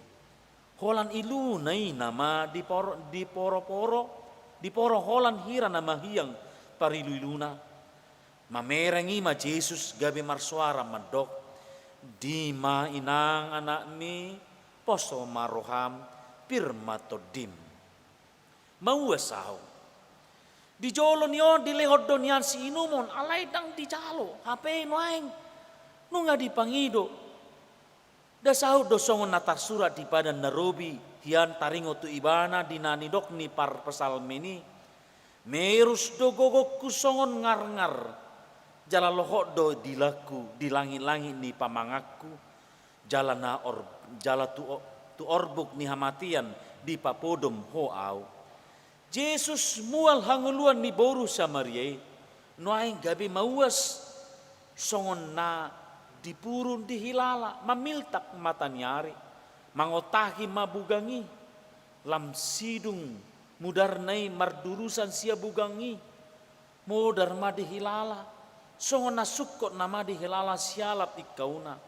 Holan iluna i nama diporo-, diporoporo, diporo holan hira na mahiang pariluiluna. Mamereng i ma Jesus gabe marsoara mandok, dima inang anakmi, poso ma roham, pir ma tondim. Mauas ahu. Di jolo ni on dilehon do nian siinumon, alai ndang dijalo, hape nuaeng nunga dipangido. Nda saut do songon na tarsurat di Padan na Robi, hian taringot tu ibana di na nidok ni parpsalmen i, merus do gogongku songon ngarngar, jala lohot do dilangku di langitlangit ni pamanganku, jala na or-, jala tu o-, tu orbuk ni hamatean dipapodom ho ahu. Jesus mual hangoluan ni boru Samaria i, nuaeng gabe mauas, songon na dipurun dihilala, mamiltak mata ni ari, mangotahi ma bugang i, lam sidung mudarna i mardurusan sian bugang i, modar ma dihilala, songon na sungkot nama dihilala sialap ingkauna.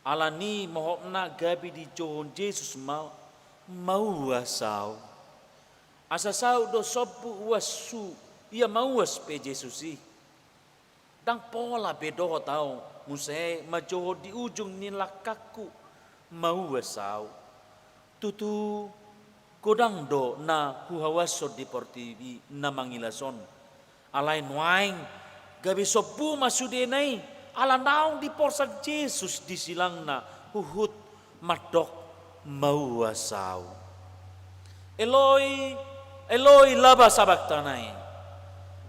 Alani i mohopna gabe dijouhon Jesus ma, mauas ahu. Asa saut do sombu uashu, ia mauas pe Jesus i. Ndang pola be dohot ahu, muse manjouhon di ujung ni langkangku mauas ahu. Tutu godang do na huhauashon di portibi na mangilas on. Alai nuaeng gabe sombu ma sudena i, ala naung diporsan Jesus di silangna huhut mandok mauas ahu. Eloi, Eloi, lama sabaktanai.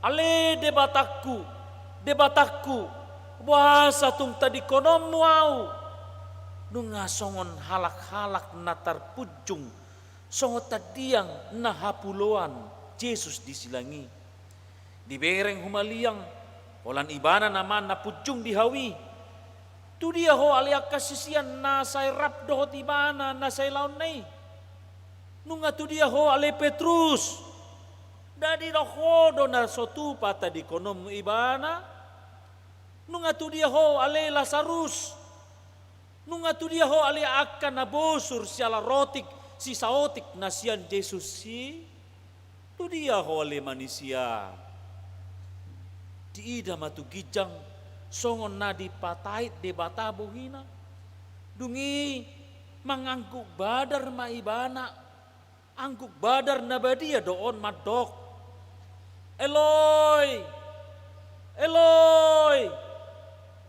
Ale Debatangku, Debatangku, boasa tung tadingkononmu ahu? Nunga songon halak-halak na tarpunjung songon tandiang na hapuloan Jesus di silang i. Dibereng humaliang, holan ibana nama na punjung di hau i. Tudia ho ale angka sisean na sai rap dohot ibana na sai laonna i? Nunga tudia ho ale Petrus? Nda didok ho do na so tupa tadingkononmu ibana? Nunga tudia ho ale Lasarus? Nunga tudia ho ale angka na bosur siala rotik sisaotik na sian Jesus i? Tudia ho ale manisia? Diida ma tu ginjang songon na dipatait Debata bohina. Dung i mangangguk badar ma ibana. Angguk badar na badia do on mandok: Eloi, Eloi,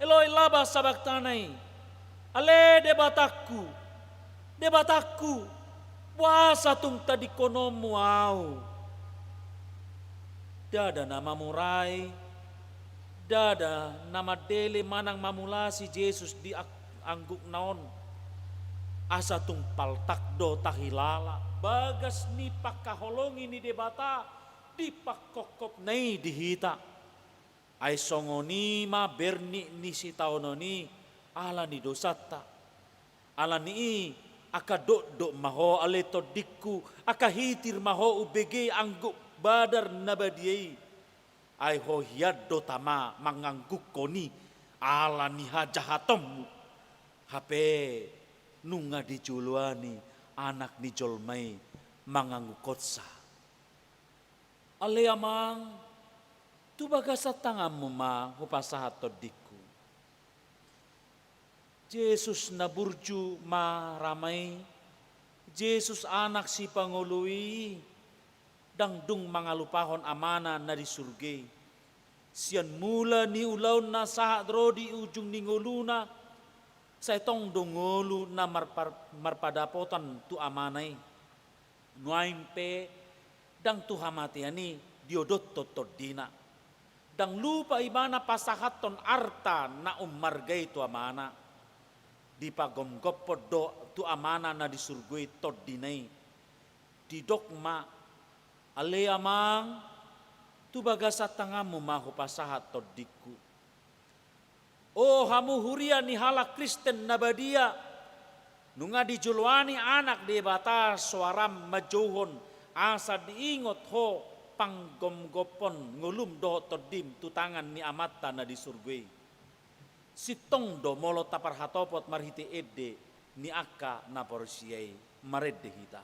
Eloi, lama sabaktanai? Ale Debatangku, Debatangku, boasa tung tadingkononmu ahu? Ndada na mamurai, ndada na mandele manang mamulasi Jesus di ang-, anggukna on. Asa tung paltak do tahilala bagas ni pangkaholongi ni Debata di pangkophopna i di hita. Ai songon i ma bernik ni sitaonon i ala ni dosanta. Ala ni i, angka dokdok ma ho ale tondingku, angka hitir ma ho umbege angguk badar na badia i. Ai ho hian do tama manganggukkon i ala ni hajahatonmu. Hape nunga dijoloani Anak ni jolma i manganggukkonsa. Ale Amang, tu bagasan tanganmu ma hupasahat tondingku. Jesus na burju marama i, Jesus Anak Sipangolu i, ndang dung mangalupahon Amana na di surgo i. Sian mula ni ulaonna sahat ro di ujung ni ngoluna, sai tong do ngolu na marpar-, marpadapotan tu Amana i. Nuaeng pe ndang tu hamatean i diodothon tondina. Ndang lupa ibana pasahathon arta na ummarga i tu Amana. Dipagomgophon do tu Amana na di surgo i tondina i. Didok ma: Ale Amang, tu bagasan tanganmu ma hupasahat tondingku. O hamu huria ni halak Kristen na badia, nunga dijoloani Anak Debata soaram manjouhon asa diingot ho panggomgophon ngolum dohot tondim tu tangan ni Amanta na di surgo i. Sintong do molo taparhatopot marhite ende ni angka na porsea i. Marende hita.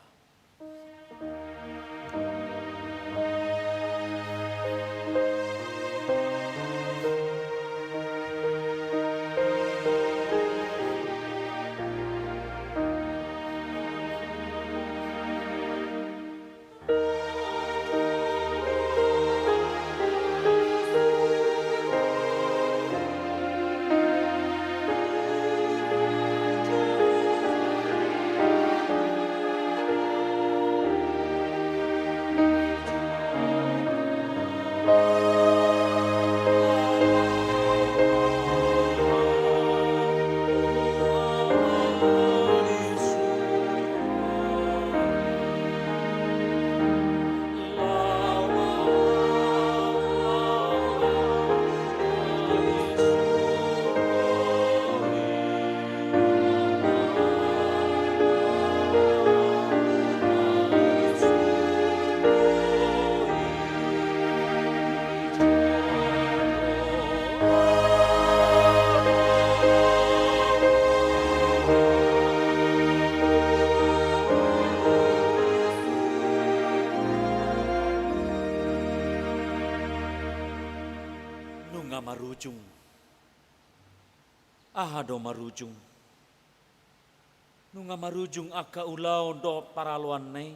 Nunga marujung. Aha do marujung? Nunga marujung angka ulaon dohot paraloanna i?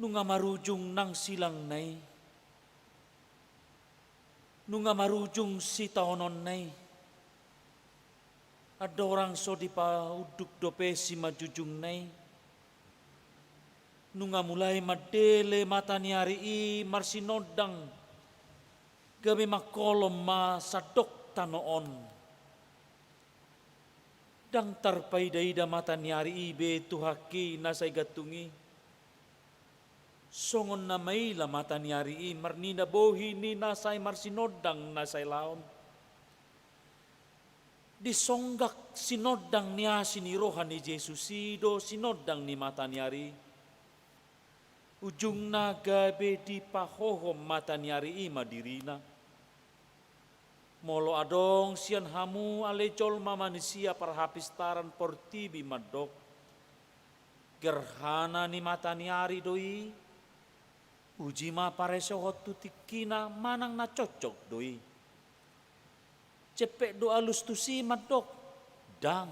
Nunga marujung nang silangna i? Nunga marujung sitaononna i? Andorang so dipaunduk dope simanjujungna i, nunga mulai mandele mata ni ari i marsinondang, gabe mangkolom ma sandok tano on. Ndang tarpaidaida mata ni ari i be tu haki na sai gantung i. Songon na maila mata ni ari i marnina bohi ni na sai marsinondang na sai laon. Disonggak sinondang ni asi ni roha ni Jesus i do sinondang ni mata ni ari i. Ujungna gabe dipahohom mata ni ari i ma dirina. Molo adong sian hamu ale jolma manisia parhapistaran portibi mandok, gerhana ni mata ni ari do i, uji ma paresohon tu tingkina manang na cocok do i. Jempek do alus tusi mandok, ndang.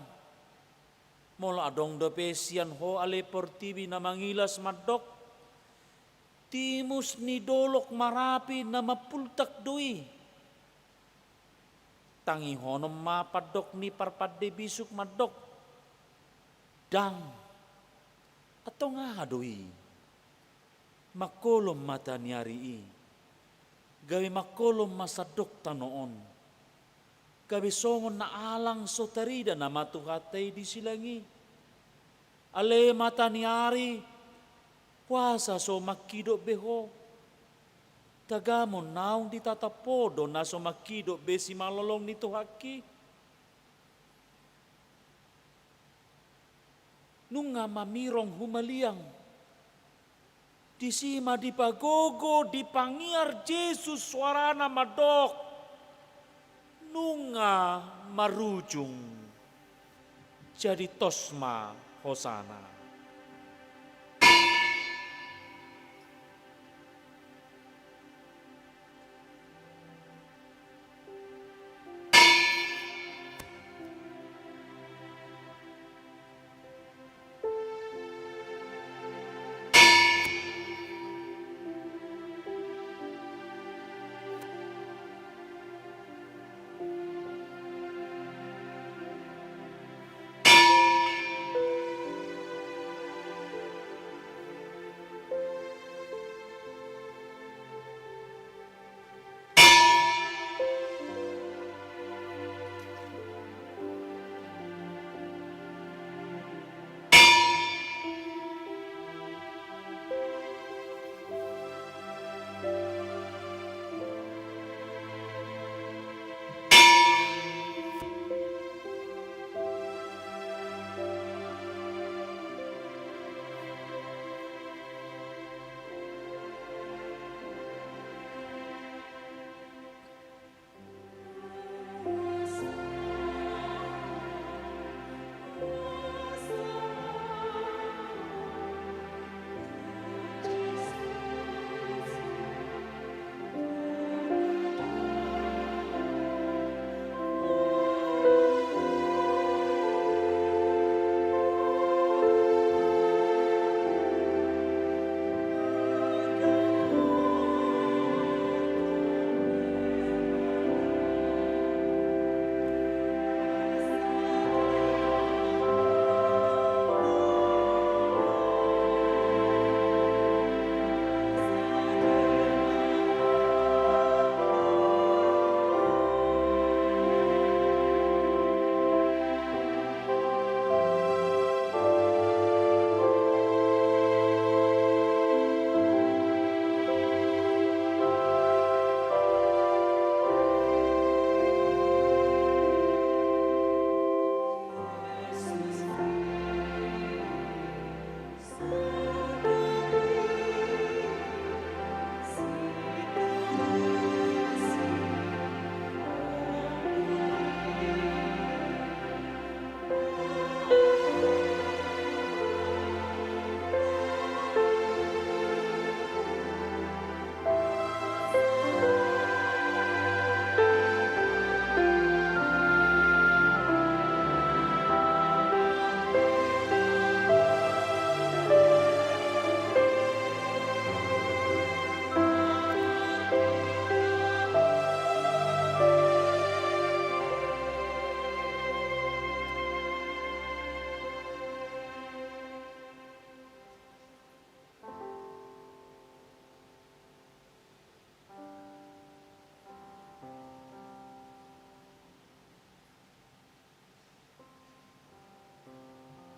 Molo adong dope sian ho ale portibi na mangilas mandok, timus ni dolok Marapi na mampultak do i. Tangihonon ma pandok ni parpande bisuk mandok, ndang. Antong aha do i? Mangkolom mata ni ari i, gabe mangkolom ma sandok tano on. Gabe songon na alang so tarida nama Tuhanta i di silang i. Ale mata ni ari, boasa so mangkidop be ho? Tagamon naung ditatap ho do na so mangkidop be simalolong ni Tuhanta i? Nunga mamirong humaliang. Disi ma dipagogo, dipangiar Jesus soarana mandok, nunga marujung. Jadi tos ma hosana.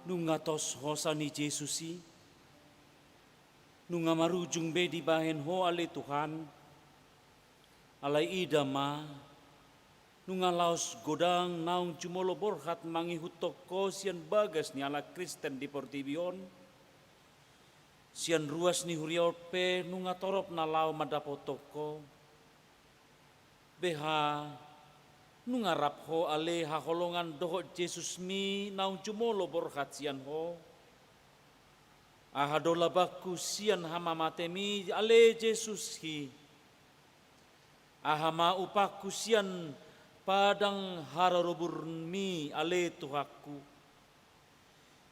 Nunga tos hosa ni Jesus i, nunga marujung be dibahen ho ale Tuhan. Alai ida ma, nunga laos godang naung jumolo borhat mangihuthon ho sian bagas ni halak Kristen di portibi on. Sian ruas ni huria on pe nunga torop na laho mandapothon ho. Beha, nunga rap ho ale haholongan dohot Jesusmi naung jumolo borhat sian ho? Aha do labangku sian hamamatem i ale Jesus hi? Aha ma upangku sian padang haroruburmi ale Tuhanku?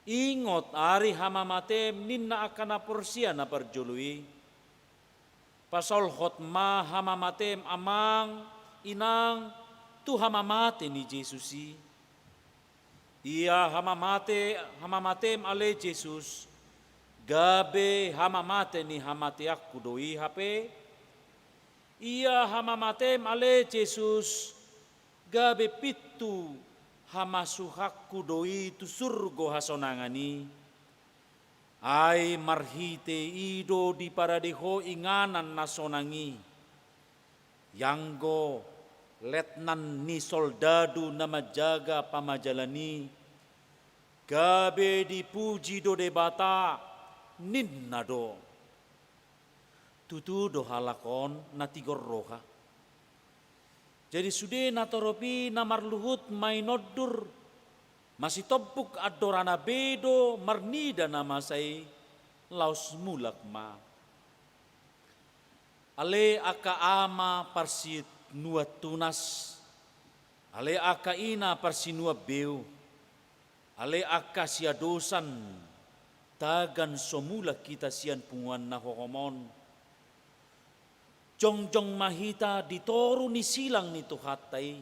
Ingot ari hamamatem ninna angka na porsea na parjolo i. Pasolhot ma hamamatem amang, inang, tu hamamate ni Jesus i. Ia hamamate, hamamatem ale Jesus, gabe hamamate ni hamateanku do i hape. Ia hamamatem ale Jesus, gabe pintu hamasuhanku do i tu surgo hasonangan i. Ai marhite i do diparade ho inganan na sonang i. Ianggo letnan ni soldadu na manjaga pamajalan i, gabe dipuji do Debata, ninna do. Tutu do halak on na tigor roha. Jadi sude na torop i na marluhut mainondur, masitombuk andorana be do marnida na masa i, laos mulak ma. Ale angka ama parsinuan tunas, ale angka ina parsinuan beu, ale angka siadosan, tagan so mulak hita sian punguan na hohom on. Jongjong ma hita di toru ni silang ni Tuhanta i,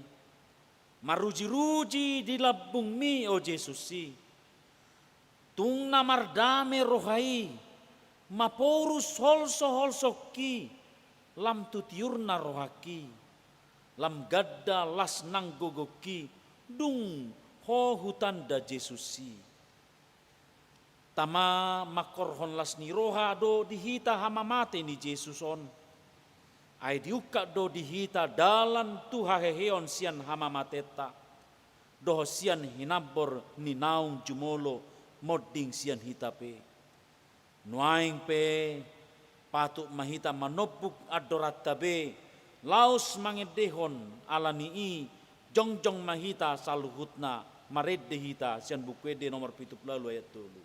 marujiruji di lambungmi o Jesus i. Tung na mardame roha i, maporus holsoholsongki, lam tu tiurna rohangki, lam ganda las nang gogongki, dung ho hutanda Jesus i. Tama mangkorhon las ni roha do di hita hamamate ni Jesus on. Ai diungkap do di hita dalan tu haheheon sian hamamatenta, dohot sian hinambor ni naung jumolo monding sian hita pe. Nuaeng pe, patut ma hita manombuk andoranta be, laos mangendehon ala ni i, jongjong ma hita saluhutna, marende hita sian Buku Ende nomor pitu pulu ualu ayat tolu.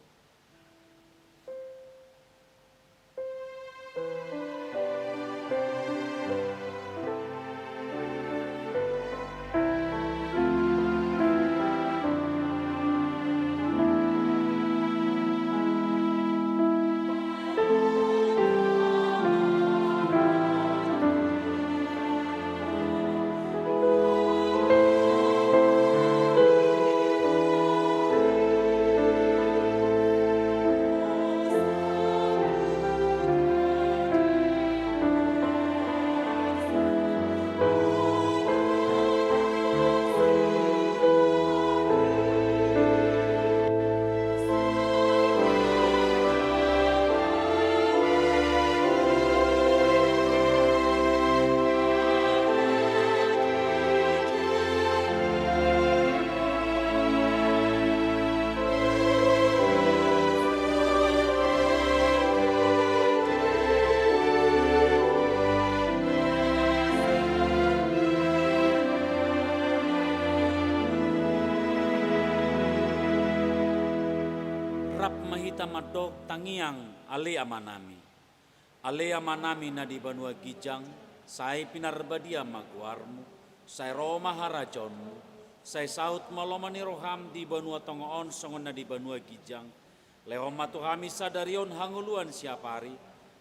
Rap ma hita mandok tangiang. Ale Amanami. Ale Amanami na di banua ginjang, sai pinarbadia ma goarmu, sai ro ma harajaonmu, sai saut ma lomo ni roham di banua tonga on songon na di banua ginjang. Lehon ma tu hami sadari on hangoluan siapari,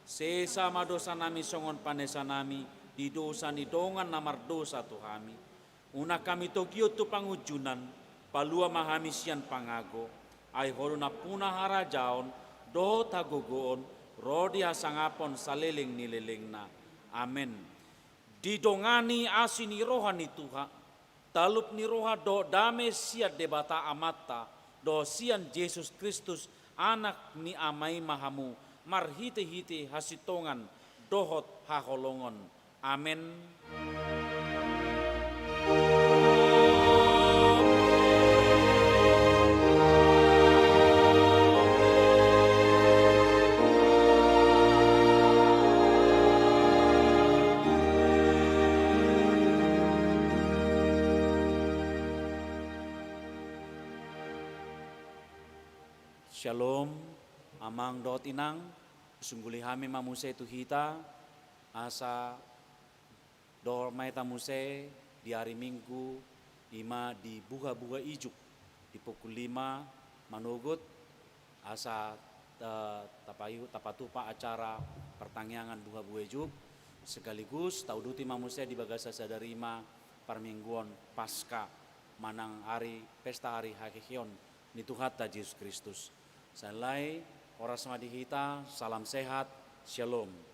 sesa ma dosanami songon panesanami di dosa ni dongan na mardosa tu hami. Unang hami togihon tu pangunjunan, palua ma hami sian pangago, ai Ho do nampuna harajaon, dohot hagogoon, ro di hasangapon saleleng ni lelengna. Amen. Didongani asi ni roha ni Tuhan, talup ni roha dohot dame sian Debata Amanta, dohot sian Jesus Kristus, Anak ni Ama i ma hamu, marhitehite hasintongan dohot haholongon. Amen. Syalom, amang dohot inang, husungguli hami ma muse tu hita, asa dohor ma hita muse di ari Minggu, i ma di buhabuha ijuk, di pukul lima manogot, asa, eh, tapayu-, tapatupa acara partangiangan buhabuha ijuk, sekaligus tauduti ma muse di bagasan sadari i ma parmingguon Paska, manang ari pesta ari haheheon ni Tuhanta Jesus Kristus. Sahali nai, horas ma di hita, salam sehat, syalom.